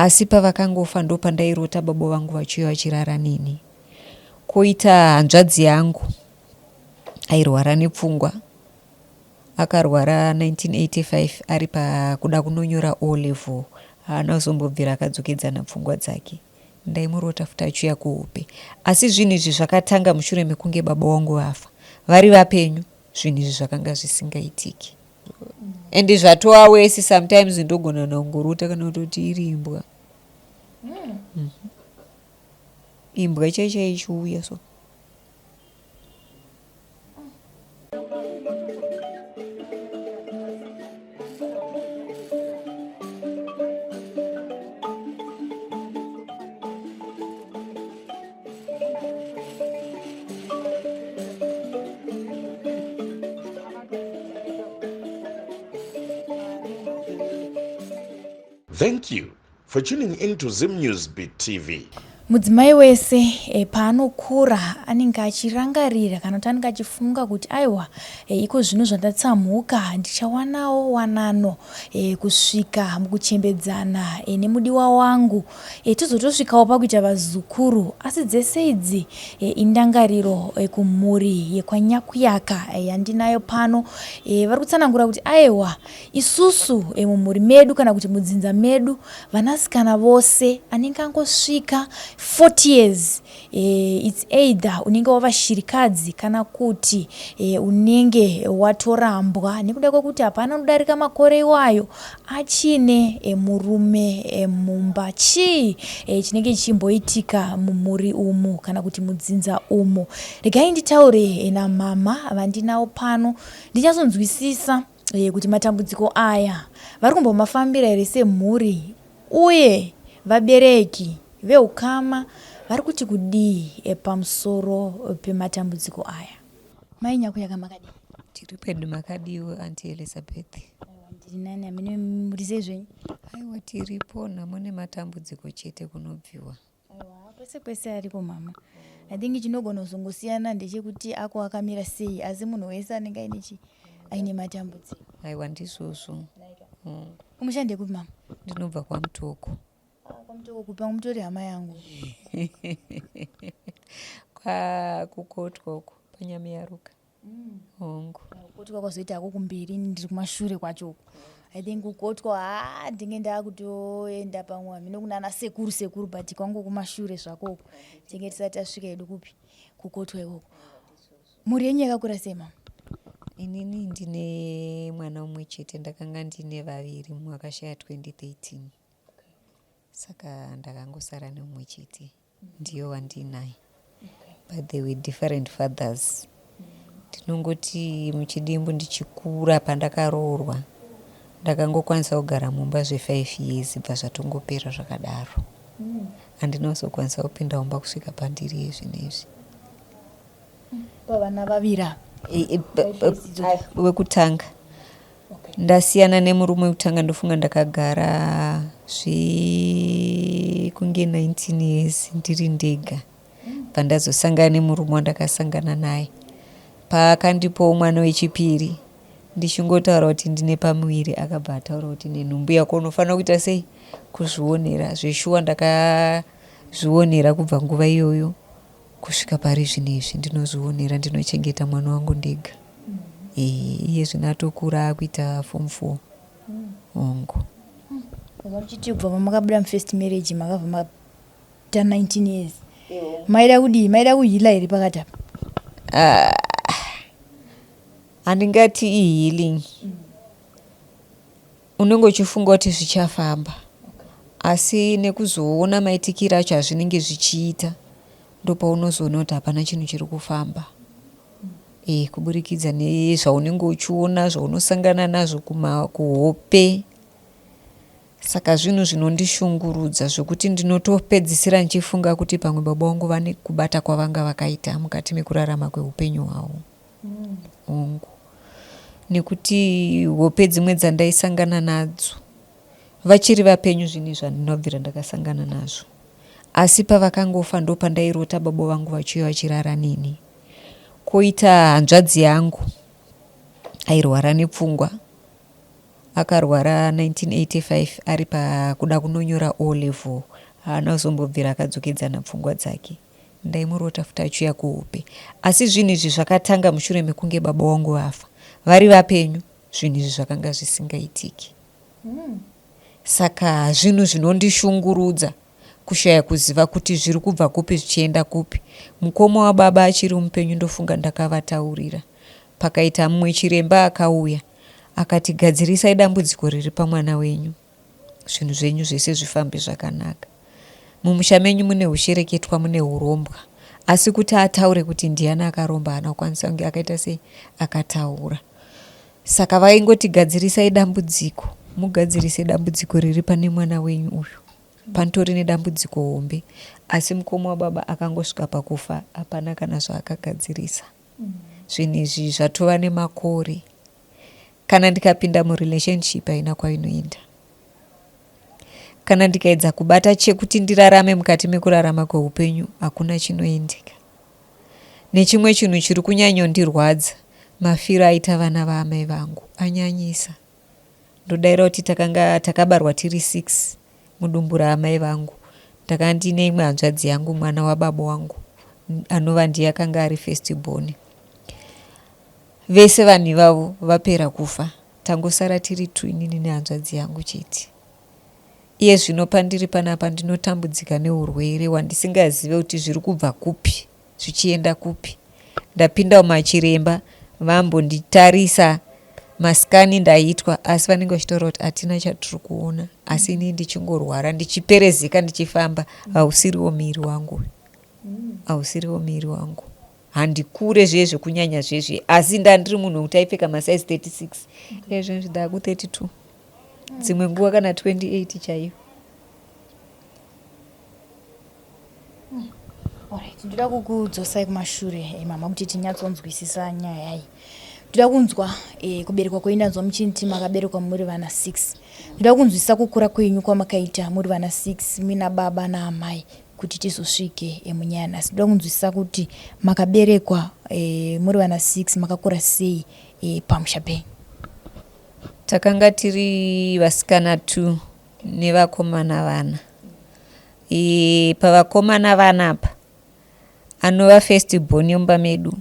Asi pavakangofa ndopandairota baba vangu vachiuya vachirara neni. Koita hanzvadzi yangu airwara nepfungwa. Akarwara 1985 ari pakuda kunonyora O level. Haana kuzombobvira akadzokedzana pfungwa dzake. Ndaimurota futi achiuya kuhope. Asi zvinhu izvi zvakatanga mushure mekunge baba vangu vafa. Vari vapenyu zvinhu izvi zvakanga zvisingaitiki. And zvatova wesi sometimes ndogona kungorota kana kutoti iri imbwa. Mm. Imbwa chai chai ichiuya so. Thank you for tuning in to Zim News Beat TV. Mudzimai wese e, paanokura anenge achirangarira kana kuti anenge achifunga kuti aiwa e, iko zvino zvandatsamhuka ndichawanawo wanano e, kusvika mukuchembedzana e, nemudiwa wangu e, tozotosvikawo pakuita vazukuru asi dzese idzi e, indangariro e, kumhuri yekwanyakuyaka e, yandinayo pano e, vari kutsanangura kuti aiwa Isusu e, mumhuri medu kana kuti mudzinza medu vanasikana vose anenge angosvika 40 years e, its either unenge wava shirikadzi kana kuti e, unenge watorambwa nekuda kwekuti hapana unodarika makore iwayo achine e, murume e, mumba. Chii e, chinenge chichimboitika mumhuri umu kana kuti mudzinza umu? Regai nditaure e, namama vandinawo pano ndinyatsonzwisisa e, kuti matambudziko aya vari kumbomafambira here semhuri uye vabereki veukama vari kuti kudii e, pamusoro pematambudziko aya. Mai Nyakuyaka makadii? Tiri pedu makadiwo Auntie Elizabeth. Ndiri nani amene muri sei zvenyu? Aiwa tiripo nhamo nematambudziko chete kunobviwa. Aiwa kwese kwese ariko mama. I think chinogona kuzongosiyana ndechekuti ako akamira sei asi munhu wese anenge aine chi aine matambudziko. Aiwa ndizvozvo. Kumusha ndekupi mama? Ndinobva kwaMutoko. Ah, kwaMutoko kupi? Pangu mutori hama yangu. Kwakukotwa uko paNyamiyaruka. Hongu. Kukotwa kwazoita hako kumberi ini ndiri kumashure kwacho uko. I think kukotwa haa ndinge ndakutoenda pamwe hameno kunana sekuru sekuru but kwangu kumashure zvako uko. Tinge tisati tasvika hedu kupi kukotwa ikoko. Mhuri yenyu yakakura sei mama? Inini ndine mwana umwe chete ndakanga ndine vaviri mumwe akashaya 2013 saka ndakangosara neumwe chete. Ndiyo wandinaye but they were different fathers. Ndinongoti muchidimbu ndichikura pandakaroorwa ndakangokwanisa kugara mumba zve5 years bva zvatongopera zvakadaro. Handina kuzokwanisa kupinda mumba kusvika pandiri iye zvinezvi. Pavana vaviri ava? Wekutanga. Ndasiyana nemurume wekutanga ndofunga ndakagara zvekunge 19 years ndiri ndega pandazosangana nemurume wandakasangana naye. Paakandipawo mwana wechipiri ndichingotaura kuti ndine pamuviri akabva ataura kuti nenhumbu yako unofanira kuita sei kuzvionera. Zveshuwa ndakazvionera kubva nguva iyoyo Kusvika pari zvino izvi ndinozvionera ndinochengeta mwana wangu ndega. Eh, iye zvino atokura akuita form 4. Hongu. Saka muchiti kubva pamakabuda mufirst marriage makabva maita 19 years. Maida kudii? Maida kuhila here pakati apa? Ah, handingati ihealing. Unenge uchifunga kuti zvichafamba asi nekuzoona maitikiro acho azvinenge zvichiita ndopaunozoona kuti hapana chinhu chiri kufamba. E, kuburikidza nezvaunenge uchiona zvaunosangana nazvo kuhope. Saka zvinhu zvinondishungurudza zvekuti ndinotopedzisira ndichifunga kuti pamwe baba vangu vane kubata kwavanga vakaita mukati mekurarama kweupenyu hwavo. Hongu. Nekuti hope dzimwe dzandaisangana nadzo vachiri vapenyu zvinhu izvi handina kubvira ndakasangana nazvo. Asi pavakangofa ndopandairota baba vangu vachiuya vachirara neni. Koita hanzvadzi yangu airwara nepfungwa. Akarwara 1985 ari pakuda kunonyora O level. Haana kuzombobvira akadzokedzana pfungwa dzake. Ndaimurota futi achiuya kuhope. Asi zvinhu izvi zvakatanga mushure mekunge baba vangu vafa. Vari vapenyu zvinhu izvi zvakanga zvisingaitiki. Saka zvinhu zvinondishungurudza kushaya kuziva kuti zviri kubva kupi zvichienda kupi. Mukoma wababa achiri mupenyu ndofunga ndakavataurira. Pakaita mumwe chiremba akauya akati gadzirisai dambudziko riri pamwana wenyu zvinhu zvenyu zvese zvifambe zvakanaka. Mumusha menyu mune hushereketwa mune hurombwa asi kuti ataure kuti ndiani akaromba haana kukwanisa kunge akaita sei akataura. Saka vaingoti gadzirisai dambudziko mugadzirise dambudziko riri pane mwana wenyu uyu. Panotori nedambudziko hombe asi mukoma wababa akangosvika pakufa hapana kana zvaakagadzirisa. Zvinhu izvi zvatova nemakore. Kana ndikapinda murelationship haina kwainoenda. Kana ndikaedza kubata chekuti ndirarame mukati mekurarama kweupenyu hakuna chinoendeka. Nechimwe chinhu chiri kunyanyondirwadza mafiro aita vana vaamai vangu anyanyisa. Ndodaira kuti takanga takabarwa tiri 6 mudumbu raamai vangu. Ndakanga ndiine imwe hanzvadzi yangu mwana wababa wangu anova ndiye akanga ari first born. Vese vanhu ivavo vapera kufa. Tangosara tiri two inini nehanzvadzi yangu chete. Iye zvino pandiri panapa ndinotambudzika neurwere hwandisingazive kuti zviri kubva kupi zvichienda kupi. Ndapinda mumachiremba vambonditarisa masikani ndaitwa asi vanenge vachitaura kuti hatina chatiri kuona asi inini ndichingorwara ndichiperezeka ndichifamba hausiriwo miri wangu hausiriwo miri wangu handikure zviye zvekunyanya zvezve asi ndandiri munhu wekuti aipfeka masaizi 36 ezvezvi ndaku 32 dzimwe nguva kana 28 chaiyo. Alright, ndoda kukudzosai kumashure eh, mama kuti tinyatsonzwisisa nyaya iyi. Ndoda kunzwa eh, kuberekwa kwenyu ndanzwa muchinti makaberekwa muri vana 6. Ndoda kunzwisisa kukura kwenyu kwamakaita muri vana 6 muina baba naamai kuti tizosvike eh, munyaya nhasi. Ndoda kunzwisisa kuti makaberekwa eh, muri vana 6 makakura sei eh, pamusha penyu. Takanga tiri vasikana 2 nevakomana vana. E, pavakomana vana apa anova first born yomba medu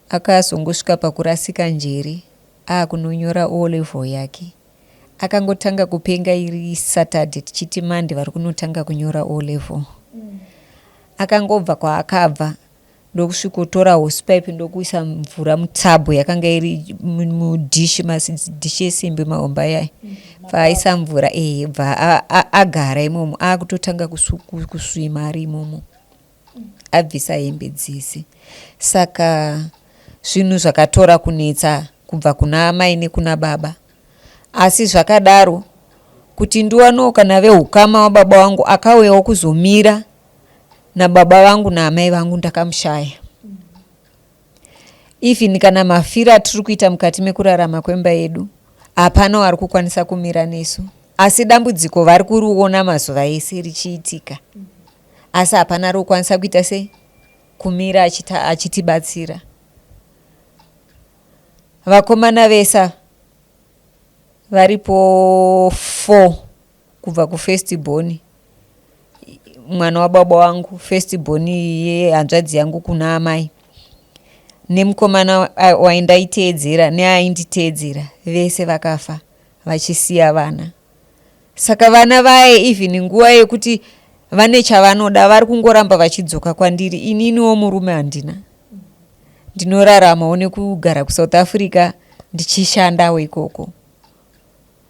akazongosvika pakurasika njere akunonyora O level yake. Akangotanga kupenga iri Saturday tichiti Monday vari kunotanga kunyora O level. Akangobva kwaakabva ndokusvikotora hosepipe ndokuisa mvura mutabhu yakanga iri mudhishi madhishi esimbi mahombe ayaya bva aisa mvura ehe bva agara imomo akutotanga kuswima ari imomo abvisa hembe dzese saka zvinhu zvakatora kunetsa kubva kuna amai nekuna baba asi zvakadaro kuti ndiwanewo kana vehukama wababa wangu akauyawo kuzomira nababa vangu naamai vangu ndakamushaya. Even kana mafiro atiri kuita mukati mekurarama kwemba yedu hapana wari kukwanisa kumira nesu asi dambudziko vari kuriona mazuva ese richiitika asi hapana ari kukwanisa kuita sei kumira achitibatsira vakomana vesa varipo 4 kubva kufirst born mwana wababa wangu first born yehanzvadzi yangu kuna amai nemukomana waindaiteedzera neainditeedzera vese vakafa vachisiya vana saka vana vaye even nguva yekuti vane chavanoda vari kungoramba vachidzoka kwandiri ininiwo murume handina ndinoraramawo nekugara kusouth africa ndichishandawo ikoko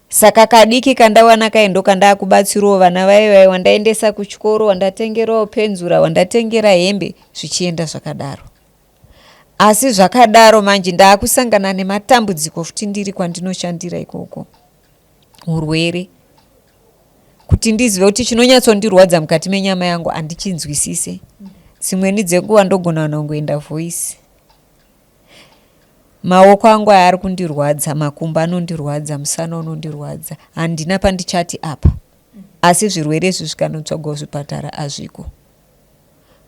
Saka kadiki kandawana kaye ndokandakubatsirawo vana vaye vaye wandaendesa kuchikoro wandatengerawo penzura wandatengera hembe zvichienda zvakadaro. Asi zvakadaro manje ndakusangana nematambudziko futi ndiri kwandinoshandira ikoko. Urwere. Kuti ndizive kuti chinonyatsondirwadza mukati menyama yangu handichinzwisise. Dzimweni dzenguva ndogona kungoenda voice. Maoko angu aya ari kundirwadza, makumbo anondirwadza, musana unondirwadza. Handina pandichati apa. Asi zvirwere izvi zvikanotsvagwa kuzvipatara hazviko.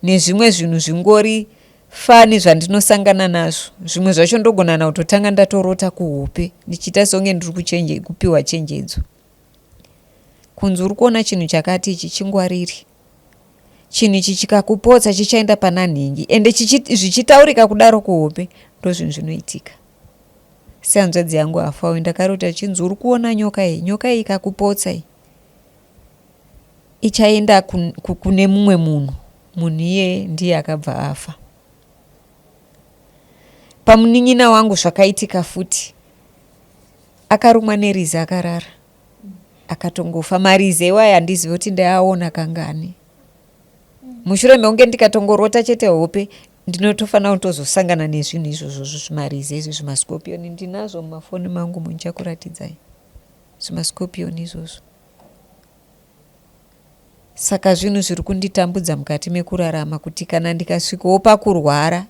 Nezvimwe zvinhu zvingori Fani zvandinosangana nazvo zvimwe zvacho ndogonana kutotanga ndatorota kuhope ndichiita songe ndiri kuchenje kupiwa chenjedzo. Kunzi uri kuona chinhu chakati ichi chingwarire. Chinhu ichi chikakupotsa chichaenda pana nhingi ende zvichitaurika kudaro kuhope ndozvinhu zvinoitika. Sehanzvadzi yangu afawo ndakarota chinzi uri kuona nyoka iyi nyoka iyi ikakupotsa iyi ichaenda kune mumwe munhu munhu iyeye ndiye akabva afa. Pamunin'ina wangu zvakaitika futi akarumwa nerizi akarara akatongofa. Marizi iwayo handizivi kuti ndaiaona kangani. Mushure mekunge ndikatongorota chete hope ndinotofanira kutozosangana nezvinhu izvozvo zvimarizi izvi zvimascorpion ndinazvo mumafoni mangu mundichakuratidzai zvimascorpion izvozvo. Saka zvinhu zviri kunditambudza mukati mekurarama kuti kana ndikasvikawo pakurwara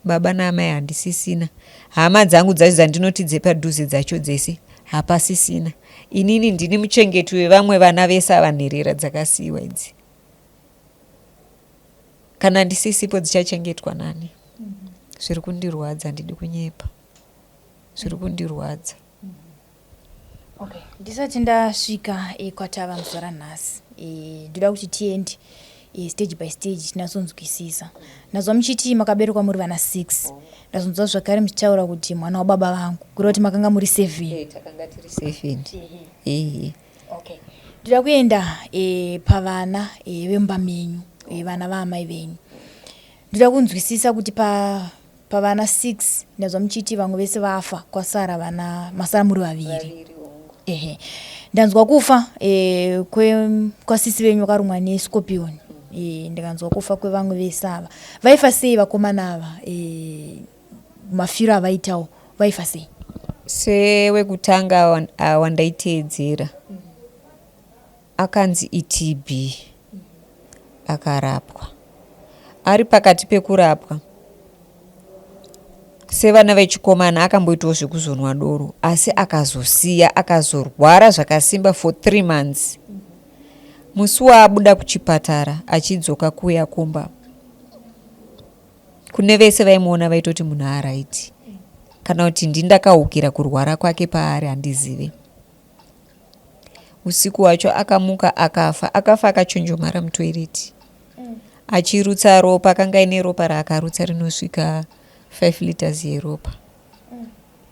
baba naamai handisisina. Hama dzangu dzacho dzandinoti dzepadhuze dzacho dzese hapasisina. Inini ndini muchengeti wevamwe vana vese ava nherera dzakasiiwa idzi. Kana ndisisipo dzichachengetwa nani? Zviri kundirwadza handidi kunyepa. Zviri kundirwadza. Okay, ndisati ndasvika e, kwatava muzuva ranhasi e, ndoda kuti tiende e, stage by stage tinatsonzwisisa. Ndazwa muchiti makaberekwa muri vana 6. Ndazonzwa zvakare muchitaura kuti mwana wababa vangu, kureva kuti makanga muri 7. E, takanga tiri 7. Ehe. Okay. Ndoda kuenda e, pavana e, vemumba menyu, e, vana vaamai venyu. Ndoda kunzwisisa kuti pa Pavana 6 ndazwa muchiti vamwe vese vafa kwasara vana masara muri vaviri. Ehe. Ndanzwa kufa e, kwe kwasisi venyu vakarumwa nescorpion. E, ndikanzwa kufa kwevamwe vese ava. Vaifa sei vakomana ava? E, mafiro avaitawo vaifa sei? Sewekutanga wandaiteedzera. Akanzi iTB akarapwa. Ari pakati pekurapwa, sevana vechikomana akamboitawo zvekuzonwa doro asi akazosiya akazorwara zvakasimba for 3 months. Musi waabuda kuchipatara achidzoka kuuya kumba, kune vese vaimuona vaitoti munhu aaraiti kana kuti ndindakahukira kurwara kwake paari handizive. Usiku hwacho akamuka akafa. Akafa akachonjomara mutoireti achirutsa ropa. Akanga aine ropa raakarutsa rinosvika 5 liters yeropa.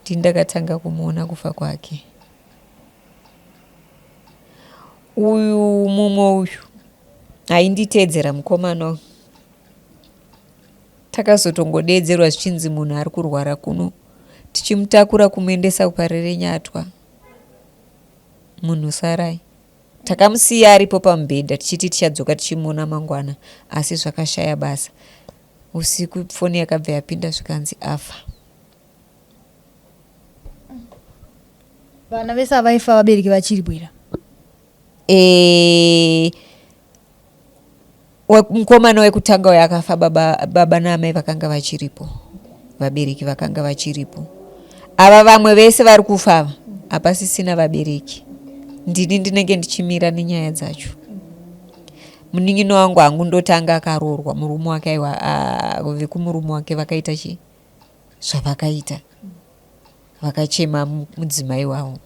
Ndini ndakatanga kumuona kufa kwake. Uyu mumwe uyu ainditeedzera mukomana uyu. Takazotongodeedzerwa zvichinzi munhu ari kurwara kuno tichimutakura kumuendesa kuParirenyatwa. Munhu sarai. Takamusiya aripo pamubhedha tichiti tichadzoka tichimuona mangwana asi zvakashaya basa. Usiku foni yakabva yapinda zvikanzi afa. Vana vese ava vaifa vabereki vachiripo here? Eh, mukomana wekutanga uyo akafa baba, baba naamai vakanga vachiripo, vabereki vakanga vachiripo. Ava vamwe vese vari kufa ava hapasisina vabereki, ndini ndinenge ndichimira nenyaya dzacho. Munin'ina wangu hangu ndotanga akaroorwa, murume wake aiwa, vekumurume wake vakaita chii zvavakaita, vakachema mudzimai wavo.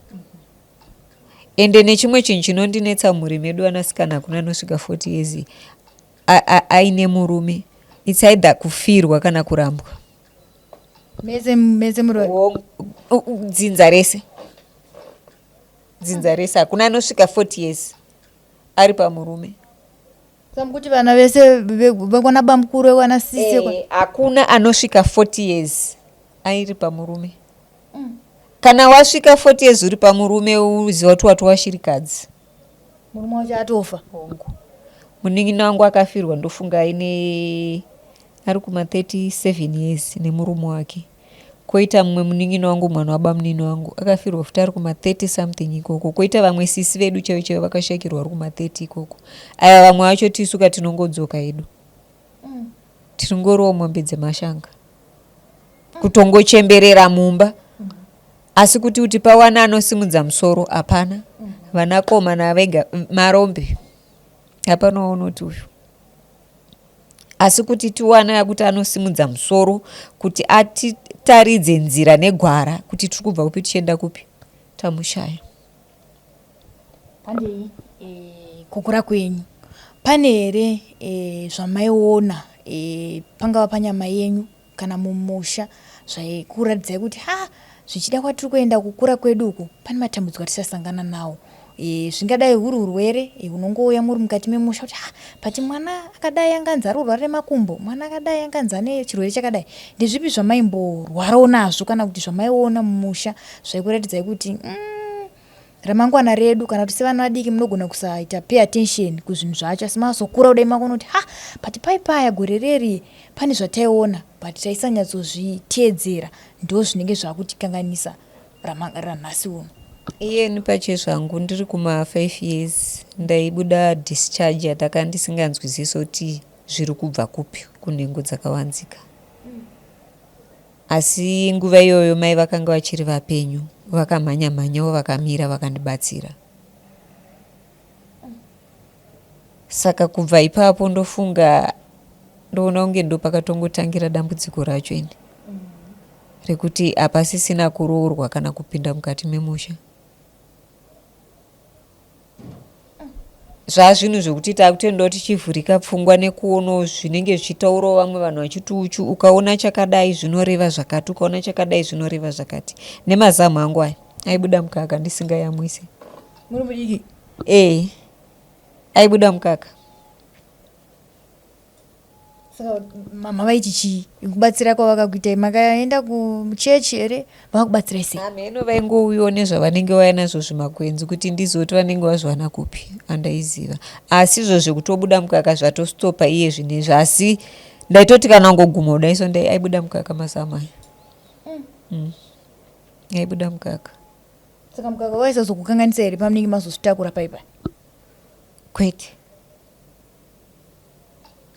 Ende nechimwe chinhu chinondinetsa mumhuri medu vanasikana hakuna anosvika 40 years aine murume. It's either kufirwa kana kurambwa. Mese mese muri dzinza rese. Dzinza rese hakuna anosvika 40 years ari pamurume. Samukuti vana vese vekwana bamukuru vekwana sisi eh, hakuna anosvika 40 years airi pamurume. Kana wasvika 40 years uri pamurume uziva kuti watova shirikadzi. Murume wacho atofa. Hongu. Munin'ina wangu akafirwa ndofunga aine ari kuma 37 years nemurume wake. Koita mumwe munin'ina wangu mwana wabamunini wangu akafirwa futi ari kuma 30 something ikoko. Koita vamwe sisi vedu chaivo chaivo vakashaikirwa vari kuma 30 ikoko. Aya vamwe vacho tisu ka tinongodzoka hedu. Tiringoriwo mombe dzemashanga. Kutongochemberera mumba. Asi kuti kuti pawane anosimudza musoro hapana. Vanakomana vega marombe. Hapana waunoti uyu. Asi kuti tiwane akuti anosimudza musoro kuti atitaridze nzira negwara kuti tiri kubva kupi tichienda kupi, tamushaya. Handei e, kukura kwenyu pane here e, zvamaiona e, pangava panyama yenyu kana mumusha zvaikuratidzai kuti ha zvichida kwatiri kuenda kukura kwedu uku pane matambudziko atichasangana nawo e, zvingadai huri urwere e, unongouya muri mukati memusha kuti ha but mwana akadai anganzi ari kurwara nemakumbo, mwana akadai anganzi ane chirwere chakadai. Ndezvipi zvamaimborwarawo nazvo kana kuti zvamaiona mumusha zvaikuratidzai kuti ramangwana redu, kana kuti sevana vadiki munogona kusaita pay attention kuzvinhu zvacho, asi mazokura kudai makuona kuti ha but pai paya gore reri pane zvataiona but taisanyatsozviteedzera, ndo zvinenge zvakutikanganisa ranhasi uno? Iyeni pachezvangu ndiri kuma 5 years ndaibuda discharge yataka ndisinganzwisisi kuti zviri kubva kupi kunhengo dzakavanzika. Asi nguva iyoyo mai vakanga vachiri vapenyu, vakamhanya mhanyawo vakamira vakandibatsira. Saka kubva ipapo ndofunga ndoona kunge ndopakatongotangira dambudziko racho ini rekuti hapasisina kuroorwa kana kupinda mukati memusha. Zvazvinhu zvekuti takutoendawo tichivhurika pfungwa nekuonawo zvinenge zvichitaurawo vamwe vanhu vachiti uchu ukaona chakadai zvinoreva zvakati, ukaona chakadai zvinoreva zvakati. Nemazamu angu aya aibuda mukaka ndisingayamwise. Muri mudiki? Eh, aibuda mukaka. Saka mama vaiti chii kubatsira kwavakakuitai? Makaenda kuchechi here? Vakakubatsirai sei? Hameno, vaingouyawo nezvavanenge vauya nazvo zvimakwenzi, kuti ndizoti vanenge vazviwana kupi andaiziva. Asi izvo zvekutobuda mukaka zvatostopa iye zvinezvi, asi ndaitoti kana ngoguma kudai so aibuda mukaka mazamu aya. Aibuda mukaka. Saka mukaka waisazokukanganisa here pamunenge mazozvitakura paipa? Kwete,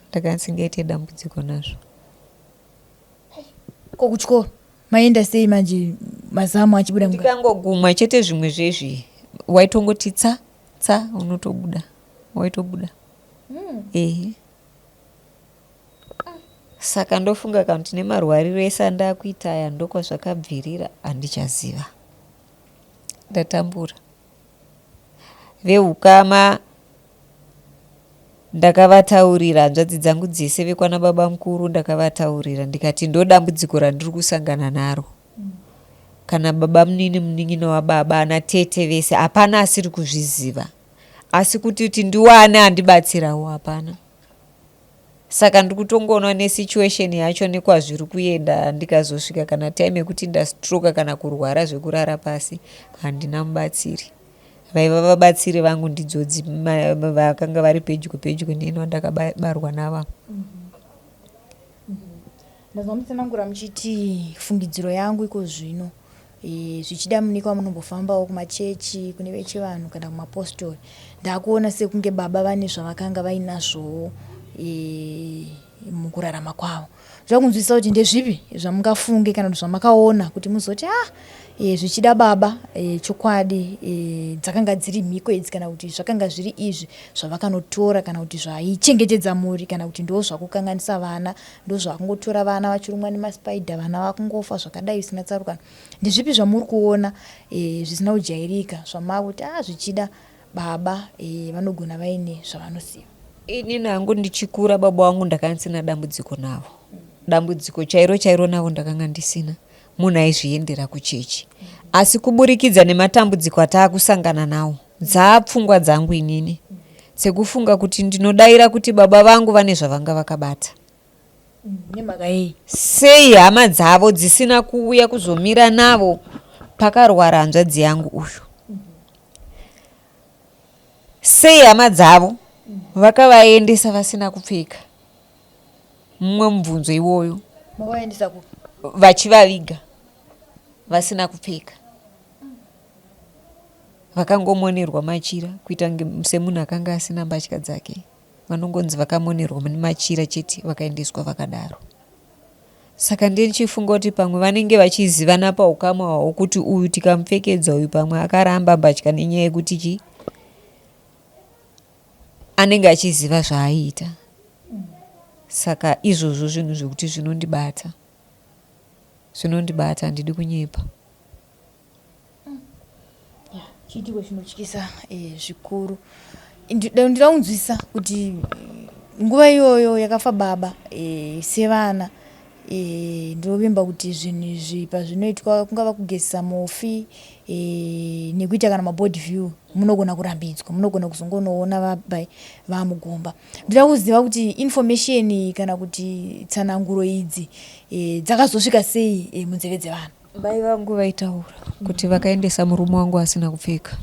ndakanga ndisingaite dambudziko nazvo. Ko kuchikoro maenda sei manje mazamu achibuda mukaka? Ndikangogumwa chete zvimwe zvezvi waitongoti tsa tsa unotobuda, waitobuda. Ehe. Saka ndofunga kana kuti nemarwariro ese andakuita aya ndokwazvakabvirira, handichaziva. Ndatambura. Veukama ndakavataurira, hanzvadzi dzangu dzese vekwana baba mukuru ndakavataurira ndikati ndo dambudziko randiri kusangana naro. Kana baba munini, munin'ina wababa, ana tete vese hapana asiri kuzviziva. Asi kuti ndiwane andibatsirawo hapana. Saka ndikutongoona nesituation yacho nekwazviri kuenda, ndikazosvika kana time yekuti ndastroka kana kurwara zvekurara pasi, handina mubatsiri. Vaiva vabatsiri vangu ndidzodzi vakanga vari pedyo pedyo neni vandakabarwa navo. Ndazwa mutsanangura muchiti fungidziro yangu iko zvino e, zvichida munenge wamunombofambawo kumachechi kune vechivanhu kana kumapostori, ndakuona sekunge baba vane zvavakanga vainazvowo e, mukurarama kwavo. Ndoda kunzwisisa kuti ndezvipi zvamungafunge kana kuti zvamakaona kuti muzoti ah e, zvichida baba e, chokwadi e, dzakanga dziri mhiko idzi, kana kuti zvakanga zviri izvi zvavakanotora, kana kuti zvaichengetedza mhuri, kana kuti ndo zvakukanganisa vana, ndo zvakungotora vana vachirumwa nemaspaida, vana vakungofa zvakadai zvisina tsarukano. Ndezvipi zvamuri kuona e, zvisina kujairika zvamakuti ah zvichida baba e, vanogona vaine zvavanoziva? Inini hangu ndichikura baba vangu ndakanga ndisina dambudziko navo. Dambudziko chairo chairo navo ndakanga ndisina. Munhu aizviendera kuchechi. Asi kuburikidza nematambudziko ataakusangana nawo, dzaapfungwa dzangu inini dzekufunga kuti ndinodaira kuti baba vangu vane zvavanga vakabata. Nemhaka yei? Sei hama dzavo dzisina kuuya kuzomira navo pakarwara hanzvadzi yangu uyu? Sei hama dzavo vakavaendesa vasina kupfeka? Mumwe mubvunzo iwoyo. Makaendesa kupi? Vachivaviga vasina kupfeka, vakangomonerwa machira kuita semunhu akanga asina mbatya dzake. Vanongonzi vakamonerwa machira chete vakaendeswa vakadaro. Saka ndichifunga kuti pamwe vanenge vachizivana paukama hwavo kuti uyu tikamupfekedza uyu pamwe akaramba mbatya nenyaya yekuti chi anenge achiziva zvaaiita. Saka izvozvo zvinhu zvekuti zvinondibata. Zvinondibata handidi kunyepa. Yeah, chiitiko chinotyisa eh, zvikuru. Ndinoda kunzwisisa kuti nguva iyoyo yakafa baba eh, sevana eh, ndinovimba kuti zvinhu izvi pazvinoitwa kungava kugezesa mufi eh, nekuita kana mabody view munogona kurambidzwa munogona kuzongonoona vabai vamugomba. Ndinoda kuziva kuti information kana kuti tsananguro idzi eh, dzakazosvika sei eh, munzeve dzevanhu. Mai vangu vaitaura kuti vakaendesa murume wangu asina kupfeka.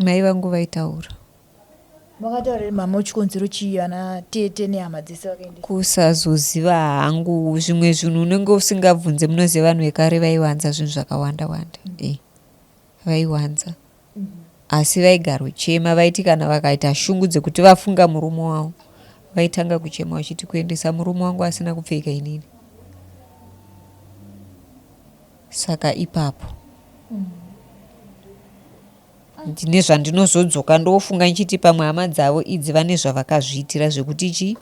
Mai vangu vaitaura. Vakataura here mama chikonzero chii ana tete nehama dzese vakaendesa? Kusazoziva hangu zvimwe zvinhu unenge usingabvunze munoziva vanhu vekare vaiwanza zvinhu zvakawanda wanda. Eh, vaiwanza. Asi vaigarochema vaiti kana vakaita shungu dzekuti vafunga murume wavo vaitanga kuchema vachiti kuendesa murume wangu asina kupfeka inini. Saka ipapo ndine zvandinozodzoka ndofunga ndichiti pamwe hama dzavo idzi vane zvavakazviitira zvekuti chii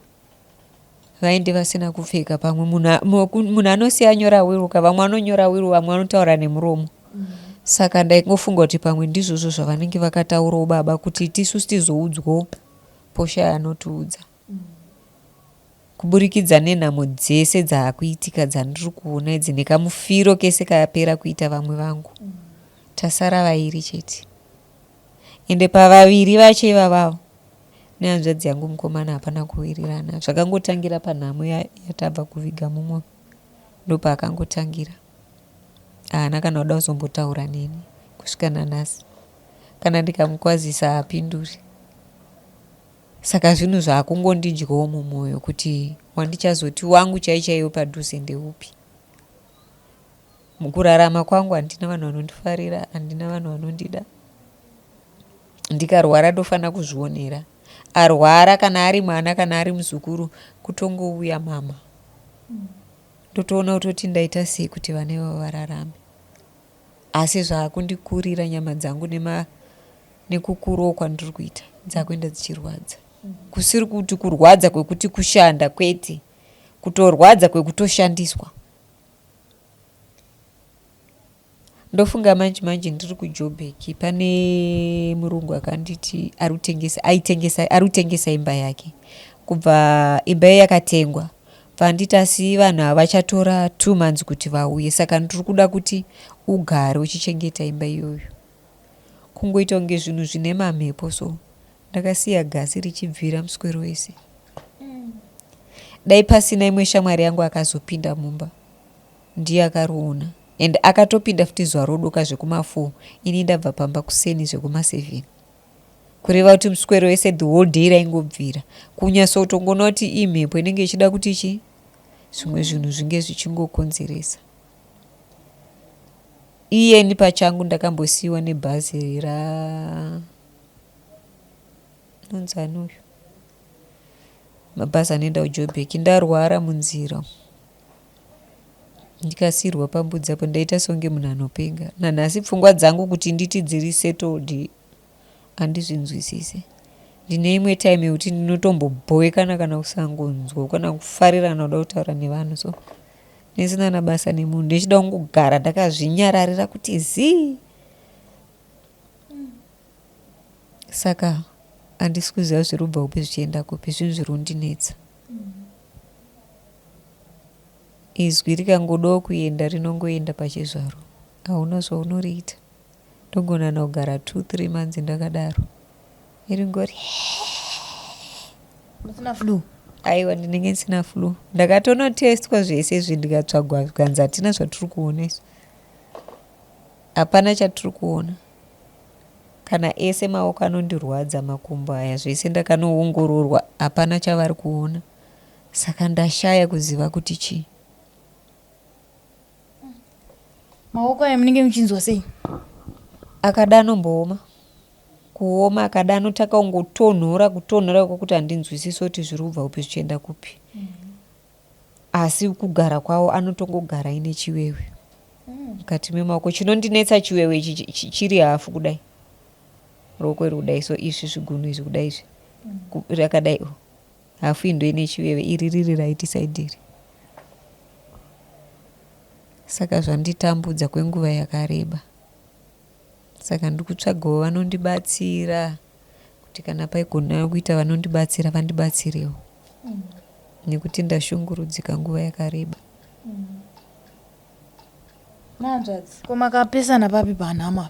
vaende vasina kupfeka pamwe munhu anosiya anyora wiru ka vamwe vanonyora wiru vamwe vanotaura nemuromo saka ndaingofunga kuti pamwe ndizvozvo zvavanenge vakataurawo baba kuti tisu tizoudzwawo poshaya anotiudza kuburikidza nenhamo dzese dzaakuitika dzandiri kuona idzi nekamufiro kese kapera kuita vamwe vangu tasara vairi chete ende pavaviri vacho ivavavo nehanzvadzi yangu mukomana hapana kuwirirana zvakangotangira panhamo yatabva kuviga mumwe ndopaakangotangira haana kana kuda kuzombotaura neni kusvika nanhasi kana ndikamukwazisa haapinduri saka zvinhu zvaakungondidyawo mumwoyo kuti wandichazoti wangu chai chaiwo padhuze ndeupi mukurarama kwangu handina vanhu vanondifarira handina vanhu vanondida ndikarwara ndofanira kuzvionera arwara kana ari mwana kana ari muzukuru kutongouya mama ndotoona kutoti ndaita sei kuti vana ivavo vararame asi zvaakundikurira nyama dzangu nekukurawo kwandiri kuita dzakuenda dzichirwadza kusiri kuti kurwadza kwekuti kushanda kwete kutorwadza kwekutoshandiswa ndofunga manje manje ndiri kuJoburg pane murungu akanditi ari kutengesa aitengesa ari kutengesa imba yake kubva imba iyo yakatengwa bva asi vanhu havachatora 2 months kuti vauye saka ndiri kuda kuti ugare uchichengeta imba iyoyo kungoita kunge zvinhu zvine mamhepo so ndakasiya gasi richibvira muswero wese dai pasina imwe shamwari yangu akazopinda mumba ndiye akariona and akatopinda futi zuva rodoka zvekuma4 ini ndabva pamba kuseni zvekuma7 kureva kuti muswero wese the whole day raingobvira kunyatsotongoona kuti imhepo inenge ichida kuti chi zvimwe zvinhu zvinge zvichingokonzeresa iyeni pachangu ndakambosiyiwa nebhazi ra nonzani uyu mabhazi anoenda kuJoburg ndarwara munzira ndikasiyirwa pambudzi apo ndaita songe munhu anopenga nanhasi pfungwa dzangu kuti nditi dziri settled handizvinzwisise ndine imwe time yekuti ndinotombobhowekana kana kusangonzwa kana kufarira kana kuda kutaura nevanhu so ndisina nabasa nemunhu ndichida kungogara ndakazvinyararira kuti zii saka handisi kuziva zviri kubva kupi zvichienda kupi zvinhu zviri kundinetsa izwi rikangodawo kuenda rinongoenda pachizvaro hauna zvaunoriita ndogona kugara 2 3 months ndakadaro iringori musina flu aiwa ndinenge ndisina flu ndakatonotestwa zvese izvi ndikatsvagwa zvikanzi hatina zvatiri kuona izvi hapana chatiri kuona kana ese maoko anondirwadza makumbo aya zvese ndakanoongororwa hapana chavari kuona saka ndashaya kuziva kuti chii maoko aya munenge muchinzwa sei akada anombooma kuoma akada anotaka kungotonhora kutonhora kwokuti handinzwisisi kuti zviri kubva kupi zvichienda kupi asi kugara kwavo anotongogara aine chiwewe mukati memaoko chinondinetsa chiwewe ichi chiri hafu kudai ruoko iri kudai so izvi zvigunwe izvi kudai izvi rakadai o. Hafu iyi ndoine chiveve iri riri right side iri. Saka zvanditambudza kwenguva yakareba. Saka ndikutsvagawo vanondibatsira kuti kana paigona kuita vanondibatsira vandibatsirewo. Nekuti ndashungurudzika nguva yakareba. Hanzvadzi, ko makapesana papi panhamo apa?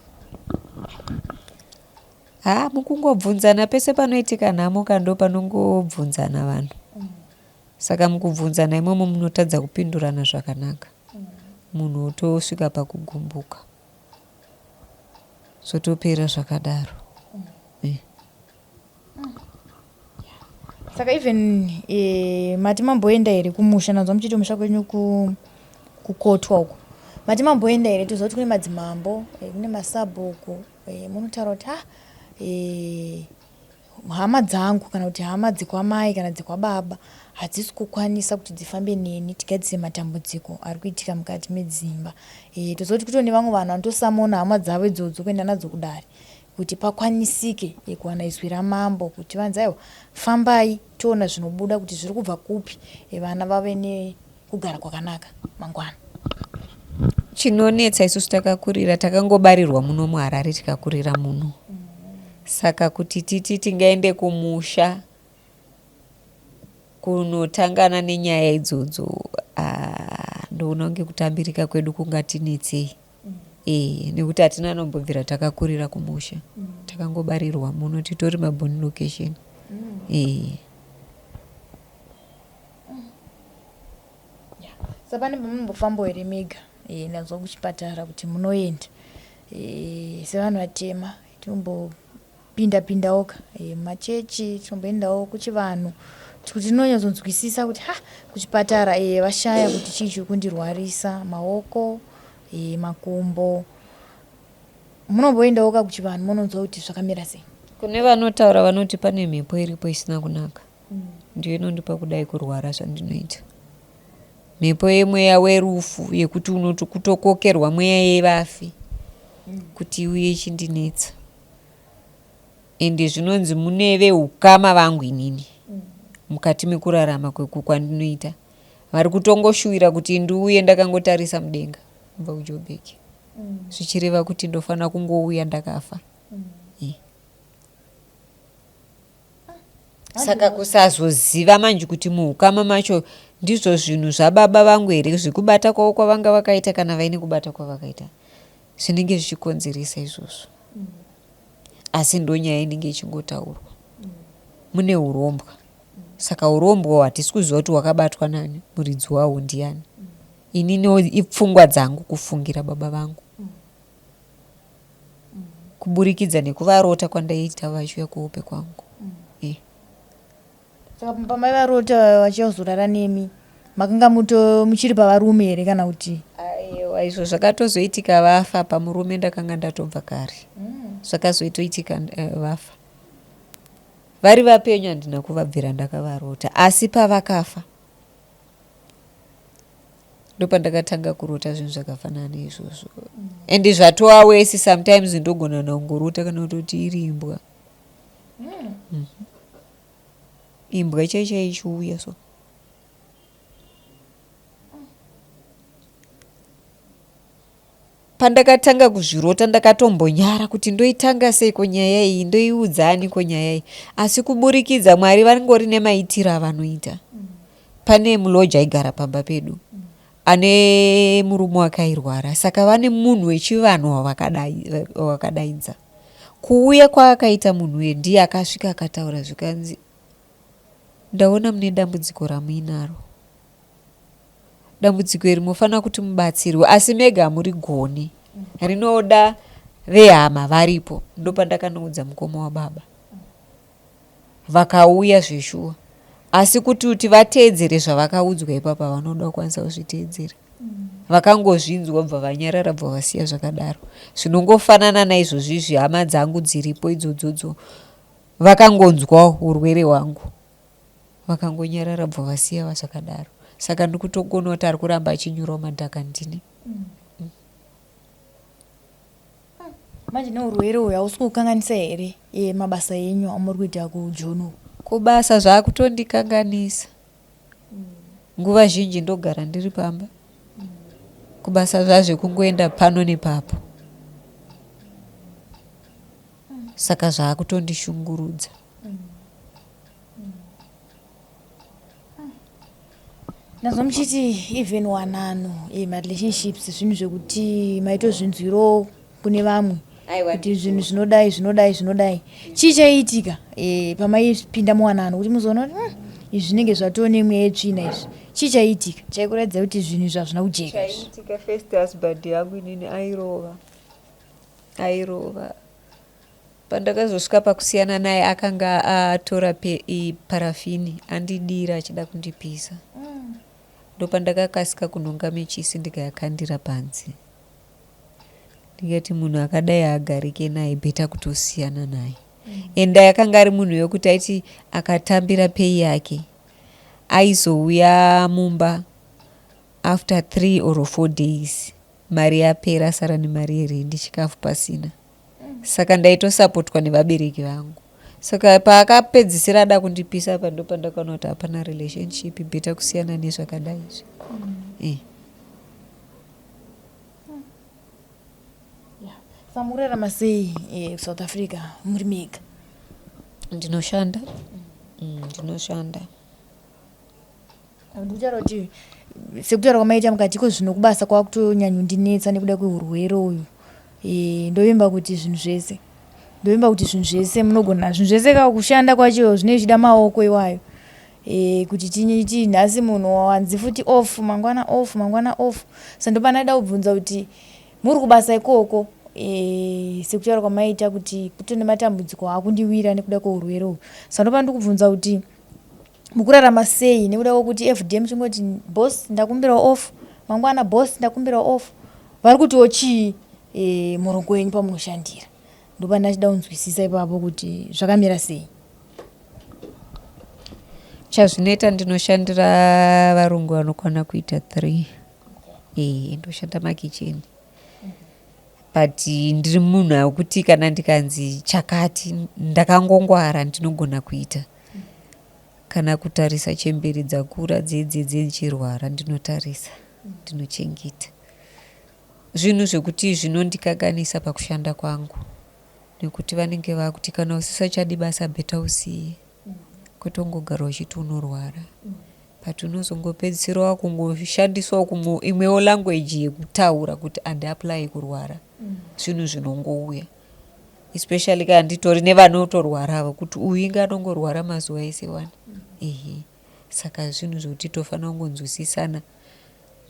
Haa mukungobvunzana pese panoitika nhamo ka ndopanongobvunzana vanhu. Saka mukubvunzana imomo munotadza kupindurana zvakanaka. Munhu otosvika pakugumbuka. Zvotopera zvakadaro. Eh. Saka even eh, mati mamboenda here kumusha ndanzwa muchiti kumusha kwenyu ku, kukotwa uko mati mamboenda here toziva kuti kune madzimambo eh, kune masabhuku eh, munotaura kuti ha eh, hama dzangu kana kuti hama dzekwamai kana dzekwababa hadzisi kukwanisa kuti dzifambe neni tigadzise matambudziko ari kuitika mukati medzimba e, toziva kuti kutone vamwe vanhu vanotosamona hama dzavo idzodzo kuenda nadzo kudare kuti pakwanisike e, kuwana izwi ramambo kuti vanzi aiwa fambai toona zvinobuda kuti zviri kubva kupi e, vana vave nekugara kwakanaka mangwana. Chinonetsa isusu takakurira takangobarirwa muno muHarare tikakurira muno. Saka kuti titi tingaende kumusha kunotangana nenyaya idzodzo ah, ndoona kunge kutambirika kwedu kungatinetsei. Eh, nekuti hatina anombobvira takakurira kumusha. Takangobarirwa muno titori maborn location. Eh. Sa pane pamunombofambawo here mega e, ndanzwa kuchipatara kuti munoenda e, sevanhu vatema tinombopinda pindawo ka e, mumachechi tinomboendawo kuchivanhu kuti tinonyatsonzwisisa kuti ha kuchipatara e, vashaya kuti chii chiri kundirwarisa maoko e, makumbo munomboendawo ka kuchivanhu munonzwa kuti zvakamira sei. Kune vanotaura vanoti pane mhepo iripo isina kunaka. Ndiyo inondipa kudai kurwara zvandinoita. Mhepo yemweya werufu yekuti unoti kutokokerwa mweya yevafi kuti iuye ichindinetsa. Ende zvinonzi mune veukama vangu inini mukati mekurarama kwandinoita vari kutongoshuwira kuti ndiuye ndakangotarisa mudenga kubva kuJoburg. Zvichireva kuti ndofanira kungouya ndakafa. Eh. Saka kusazoziva manje kuti muukama macho ndizvo zvinhu zvababa vangu here zvekubata kwavo kwavanga vakaita kana vaine kubata kwavakaita zvinenge zvichikonzeresa izvozvo. Asi ndonyaya inenge ichingotaurwa. Mune urombwa. Saka urombwa hatisi kuziva kuti wakabatwa nani, muridzi wahwo ndiani. Inini ipfungwa dzangu kufungira baba vangu. Kuburikidza nekuvarota kwandaiita vachiuya kuhope kwangu. Eh. Saka pamaivarota vachiuya kuzorara nemi makanga muto muchiri pavarume here kana kuti? Aiwa izvo zvakatozoitika vafa pamurume ndakanga ndatobva kare. Zvakazoitoitika eh, vafa. Vari vapenyu handina kuvabvira ndakavarota asi pavakafa ndopandakatanga kurota zvinhu zvakafanana neizvozvo and zvatova wesi sometimes ndogona kungorota kana kutoti iri imbwa mm. Imbwa chai chai ichiuya so Pandakatanga kuzvirota ndakatombonyara kuti ndoitanga seiko nyaya iyi ndoiudza aniko nyaya iyi asi kuburikidza Mwari vangori nemaitiro avanoita. Pane muloja aigara pamba pedu ane murume wake airwara saka vane munhu wechivanhu wavakadaidza. Kuuya kwaakaita munhu uye ndiye akasvika akataura zvikanzi ndaona mune dambudziko ramuinaro. Dambudziko iri mofanira kuti mubatsirwe asi mega hamurigoni rinoda vehama varipo. Ndopandakanoudza mukoma wababa vakauya zveshuwa asi kuti kuti vateedzere zvavakaudzwa ipapa vanoda kukwanisa kuzviteedzera. Vakangozvinzwa bva vanyarara bva vasiya zvakadaro. Zvinongofanana naizvozvi izvi hama dzangu dziripo idzodzodzo vakangonzwawo urwere hwangu. Vakangonyarara bva vasiya zvakadaro. Saka ndikutogoona kuti ari kuramba achinyurawo madhaka ndini. Manje neurwere uyu hausi kukanganisa here mabasa enyu amuri kuita kuJoni uku? Kubasa zvakutondikanganisa. Nguva zhinji ndogara ndiri pamba. Kubasa zvazvekungoenda pano nepapo. Saka zvakutondishungurudza. Ndazwa muchiti even wanano eh, marelationships zvinhu zvekuti maitozvinzwirawo kune vamwe kuti zvinhu zvinodai zvinodai zvinodai chii chaiitika eh, pamaipinda muwanano kuti muzoona kuti izvi zvinenge zvatoo nemweya yetsvina izvi chii chaiitika chaikuratidza kuti zvinhu izvi hazvina kujeka chaiitika first husband yangu inini airova airova Pandakazosvika pakusiyana naye akanga atora parafini andidira achida kundipisa. Ndopandakakasika kunhonga mechisi ndikayakandira panze. Ndikati munhu akadai haagarike naye better kutosiyana naye. And akanga ari munhu wekuti aiti akatambira pay yake aizouya mumba after 3 or 4 days mari yapera asara nemari yerendi chikafu pasina. Saka ndaitosapotwa nevabereki vangu. Saka paakapedzisira ada kundipisa apa ndopandakaona kuti hapana relationship better kusiyana nezvakadai izvi. Eh. Yeah. Saka mukurarama sei eh, kuSouth Africa muri mega? Ndinoshanda. Ndinoshanda. Ndikutaura kuti sekutaura kwamaita mukati iko zvino kubasa kwakutonyanyondinetsa nekuda kwehurwere uyu e, ndovimba kuti zvinhu zvese ndovimba kuti zvinhu zvese munogona zvinhu zvese ka kushanda kwacho zvinenge zvichida maoko iwayo e, kuti ti nhasi munhu wanzi futi off mangwana off mangwana off sa ndopanaida kubvunza kuti muri kubasa ikoko e, sekutaura kwamaita kuti kutone matambudziko akundiwira nekuda kweurwere uyu sa ndopana ndikubvunza kuti Mukurarama sei nekuda kwekuti everyday muchingoti boss ndakumbirawo off mangwana boss ndakumbirawo off vari kutiwo chii e, murongo wenyu pamunoshandira ndopandachida kunzwisisa ipapo kuti zvakamira sei. Chazvinoita ndinoshandira varungu vanokwana kuita 3 eh ndoshanda makicheni but ndiri munhu wekuti kana ndikanzi chakati ndakangongwara ndinogona kuita Kana kutarisa chembere dzakura dzedze dzichirwara ndinotarisa ndinochengeta. Zvinhu zvekuti zvinondikakanisa pakushanda kwangu nekuti vanenge vakuti kana usisachadi basa better usiye kwete kungogara uchiti unorwara. But unozongopedzisira wakungoshandisawo kumwe imwewo language yekutaura kuti handiapply kurwara. Zvinhu zvinongouya. Especially kana nditori nevanotorwara avo kuti uyu inga anongorwara mazuva ese wani. Ehe. Saka zvinhu zvekuti tofanira kungonzwisisana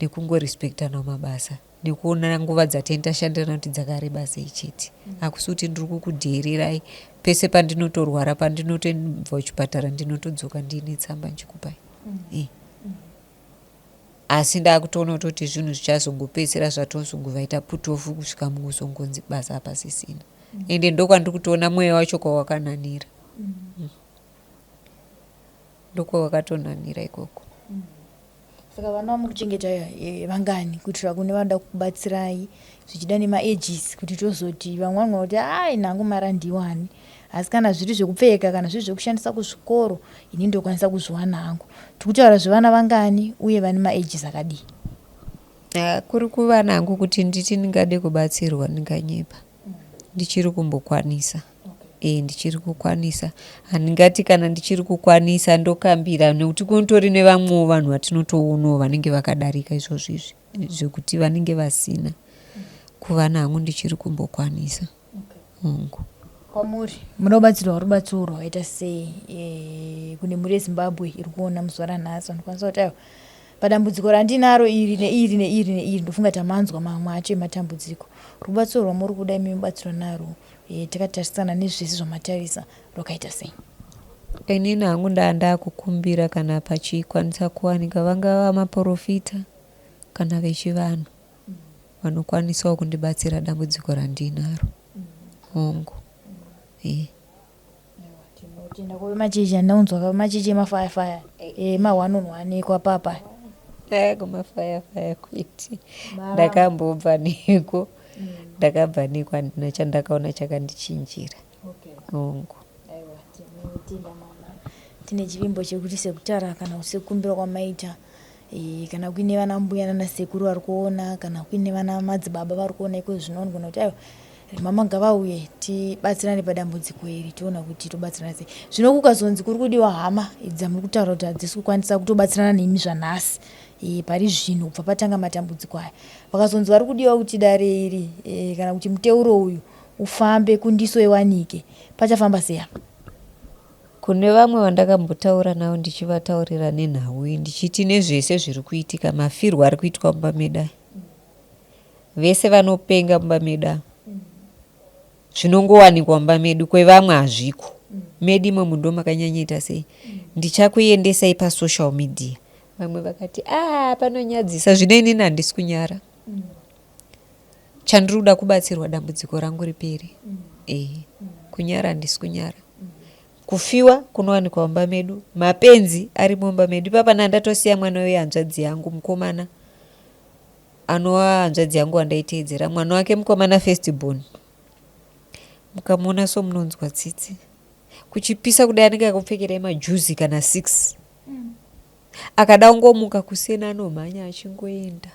nekungorespectana mumabasa nekuonana nguva dzatenge tashandirana kuti dzakareba sei chete. Hakusi kuti ndiri kukudheererai pese pandinotorwara pandinotobva kuchipatara ndinotodzoka ndiine tsamba ndichikupai. Eh. Asi ndakutoona kutoti zvinhu zvichazongopedzisira zvatozongovaita put off kusvika mukuzongonzi basa hapasisina. Ende ndokwandiri kutoona mweya wacho kwawakananira. Ndokwawakatonanira ikoko. Saka vana vamuri kuchengeta eh, vangani kuitira kune vanoda kukubatsirai zvichida nemaages kuti tozoti vamwe vanogona kuti ai nangu mari handiwani asi kana zviri zvekupfeka kana zviri zvekushandisa kuzvikoro ini ndokwanisa kuzviwana hangu. Tikutaura zvevana vangani uye vane maages akadii? Ah, kuri kuvana hangu kuti nditi ndingade kubatsirwa ndinganyepa. Ndichiri kumbokwanisa. Okay. E, ndichiri kukwanisa. Handingati kana ndichiri kukwanisa ndokambira nekuti kunotori nevamwewo vanhu vatinotoonawo vanenge vakadarika izvozvo izvi zvekuti vanenge vasina. Kuvana hangu ndichiri kumbokwanisa. Hongu. Kwamuri munoda kubatsirwa rubatsiro rwakaita sei e, kune mhuri yeZimbabwe iri kuona muzuva ranhasi vanokwanisa kuti aiwa padambudziko randinaro iri neiri neiri neiri ndofunga tamanzwa mamwe acho ematambudziko rubatsiro rwamuri kuda imi mubatsiro narwo e, takatarisana nezvese zvamatarisa rwakaita sei? Inini hangu ndaa ndakukumbira kana pachikwanisa kuwanika vangava maporofita kana vechivanhu vanokwanisawo kundibatsira dambudziko randinaro. Hongu. Eh. Tinotenda kuve machechi andaunzwa ka machechi emafaya faya ema one on one ekwapapa. Eh, kumafaya faya kwete. Ndakambobva neko. Ndakabva neko handina chandakaona chakandichinjira. Hongu. Aiwa tinotenda mama. Tine chivimbo chekuti sekutaura kana sekukumbira kwamaita e, kana kuine vana mbuya nana sekuru vari kuona kana kuine vana madzibaba vari kuona iko zvino vanogona kuti aiwa mama ngavauye tibatsirane padambudziko iri tiona kuti tobatsirana sei. Zvino kukazonzi kuri kudiwa hama idzi dzamuri kutaura kuti hadzisi kukwanisa kutobatsirana nemi zvanhasi e, pari zvino kubva patanga matambudziko aya vakazonzi vari kudiwa kuti dare iri e, kana kuti muteuro uyu ufambe kundiso iwanike pachafamba sei apa? Kune vamwe vandakambotaura navo ndichivataurira nenhau iyi ndichiti nezvese zviri kuitika mafirwo ari kuitwa mumba medu aya vese vanopenga mumba medu ava zvinongowanikwa mumba medu kwevamwe hazviko medu imomo ndo makanyanyoita sei ndichakuendesai pasocial media vamwe vakati a panonyadzisa zvino inini handisi kunyara Chandiri kuda kubatsirwa dambudziko rangu ripere. Ehe. Kunyara handisi kunyara. Kufiwa kunowanikwa mumba medu. Mapenzi arimo mumba medu. Ipapa ndandatosiya mwana wehanzvadzi yangu mukomana anova hanzvadzi yangu wandaiteedzera. Mwana wake mukomana first born. Mukamuona so munonzwa tsitsi. Kuchipisa kudai anenge akupfekerai majuzi kana 6. Akada kungomuka kuseni anomhanya achingoenda.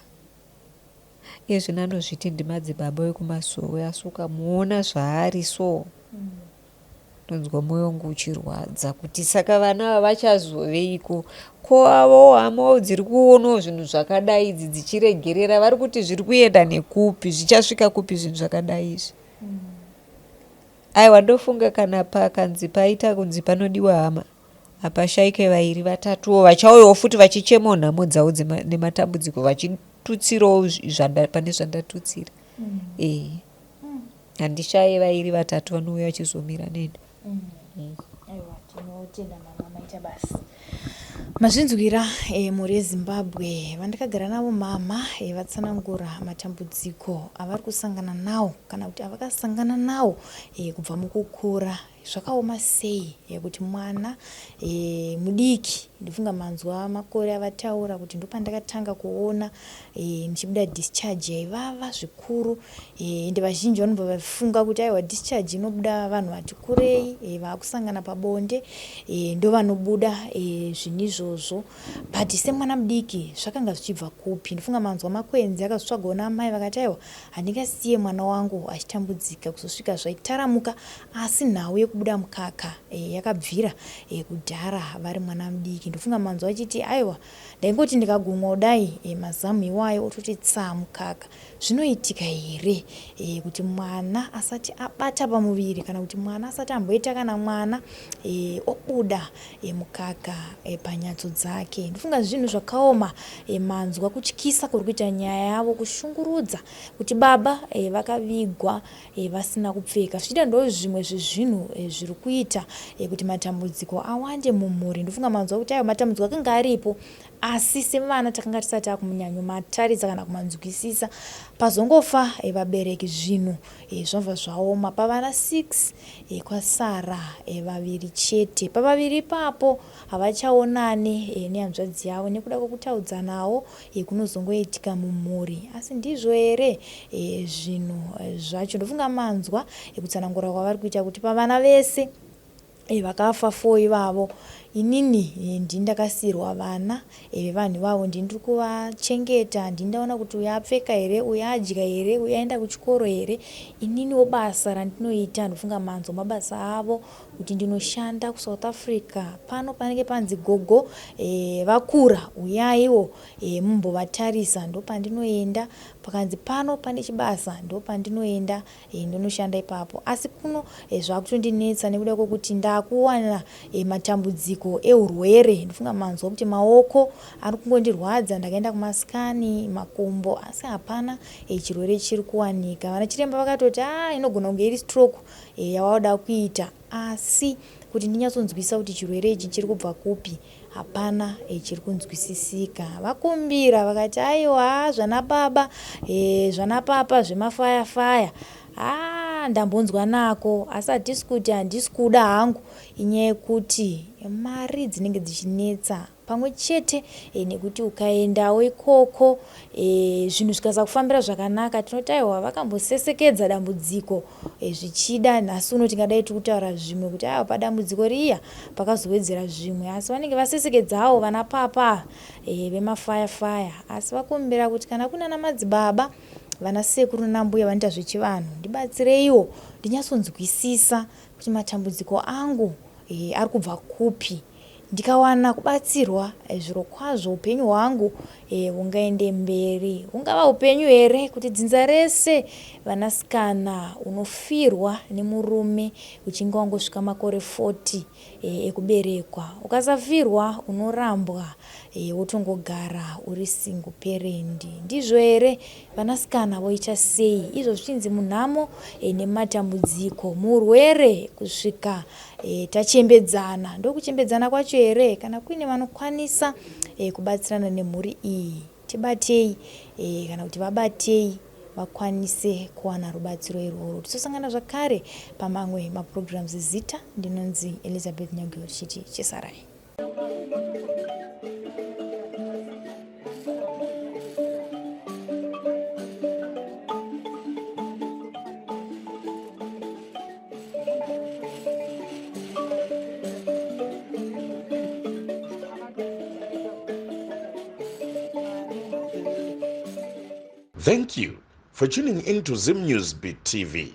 Iye zvino anozviti ndimadzibaba vekumasowe asi ukamuona zvaari so ndonzwa moyo wangu uchirwadza kuti saka vana ava vachazoveiko ko avo hamawo dziri kuonawo zvinhu zvakadai idzi dzichiregerera vari kuti zviri kuenda nekupi zvichasvika kupi zvinhu zvakadai izvi aiwa ndofunga kana pakanzi paita kunzi panodiwa hama Hapashaike vairi vatatuwo vachauyawo futi vachichemawo nhamo dzavo nematambudziko vachitutsirawo pane zvandatutsira. Mm. Eh. Handishaye vairi vatatu vanouya vachizomira neni. Mm. Mm. Aiwa, tinotenda mama maita basa. Mazvinzwira e, mhuri yeZimbabwe vandakagara navo mama e, vatsanangura matambudziko avari kusangana nawo kana kuti avakasangana nawo e, kubva mukukura Zvakaoma sei kuti mwana mudiki ndofunga manzwa makore avataura kuti ndopandakatanga kuona ndichibuda discharge yaivava zvikuru ende vazhinji vanobva vafunga kuti aiwa discharge inobuda vanhu vati kurei vakusangana pabonde ndovanobuda zvinhu izvozvo but semwana mudiki zvakanga zvichibva kupi ndofunga manzwa makwenzi akazotsvagawo naamai vakati aiwa Handingasiye mwana wangu achitambudzika kuzosvika zvaitaramuka asi nhau yekubuda mukaka e, yakabvira e, kudhara vari mwana mudiki. Ndofunga manzwa achiti aiwa ndaingoti ndikagumwa kudai e, mazamu iwayo ototi tsaa mukaka. Zvinoitika here e, kuti mwana asati abata pamuviri kana kuti mwana asati amboita kana mwana e, obuda e, mukaka e, panyatso dzake. Ndofunga zvinhu zvakaoma e, manzwa kutyisa kuri kuita nyaya yavo kushungurudza kuti baba e, vakavigwa e, vasina kupfeka. Zvichida ndo zvimwe zvezvinhu e, zviri kuita e, kuti matambudziko awande mumhuri. Ndofunga manzwa kuti ayo matambudziko akanga aripo asi sevana takanga tisati takunyanyomatarisa kana kumanzwisisa. Pazongofa e, vabereki zvinhu e, zvabva zvaoma. Pavana 6 e, kwasara e, vaviri chete. Pavaviri ipapo havachaonane e, nehanzvadzi yavo nekuda kwekutaudzanawo e, kunozongoitika mumhuri. Asi ndizvo here e, zvinhu zvacho? Ndofunga manzwa e, kutsanangura kwavari kuita kuti pavana vese e, vakafa fo ivavo inini e, ndini ndakasiirwa vana e, vevanhu ivavo ndini ndiri kuvachengeta ndini ndaona kuti uyo apfeka here uyo adya here uyo aenda kuchikoro here ininiwo basa randinoita ndofunga manzwa mabasa avo kuti ndinoshanda kusouth africa pano panenge panzi gogo e, vakura uyaiwo e, mumbovatarisa ndopandinoenda pakanzi pano pane chibasa ndopandinoenda e, ndonoshanda ipapo asi kuno e, zvakutondinetsa nekuda kwekuti ndakuwana e, matambudziko eurwere ndofunga manzwa kuti maoko ari kungondirwadza ndakaenda kumaskani makumbo asi hapana e, chirwere chiri kuwanika vana chiremba vakatoti a ah, inogona kunge iri stroke e, yawauda kuita asi kuti ndinyatsonzwisa kuti chirwere ichi chiri kubva kupi Hapana chiri kunzwisisika. Vakumbira vakati aiwa zvana baba eh, zvana papa zvemafaya faya. Ah, Ah, ndambonzwa nako asi hatisi kuti handisi kuda hangu, inyaya yekuti mari dzinenge dzichinetsa pamwe chete e, nekuti ukaendawo ikoko e, zvinhu zvikasakufambira zvakanaka tinoti aiwa vakambosesekedza dambudziko e, zvichida nhasi uno tingadai tiri kutaura zvimwe kuti aiwa padambudziko riya pakazowedzera zvimwe asi vanenge vasesekedzawo vana papa e, vemafaya faya asi vakumbira kuti kana kunana madzibaba vana sekuru nanambuya vanoita zvechivanhu ndibatsireiwo ndinyatsonzwisisa kuti matambudziko angu e, ari kubva kupi Ndikawana kubatsirwa zvirokwazvo upenyu hwangu hungaende mberi. Hungava upenyu here kuti dzinza rese vanasikana unofirwa nemurume uchinge wangosvika makore 40 ekuberekwa. Ukasafirwa unorambwa wotongogara uri single parent. Ndizvo here vanasikana voita sei izvo zvichinzi munhamo nematambudziko murwere kusvika e, tachembedzana ndokuchembedzana kwacho here kana kuine vanokwanisa e, kubatsirana nemhuri iyi tibatei e, kana kuti vabatei vakwanise kuwana rubatsiro irworwo tisosangana zvakare pamamwe maprograms zita ndinonzi Elizabeth Nyageo tichiti chesarai. Thank you for tuning in to Zim News Beat TV.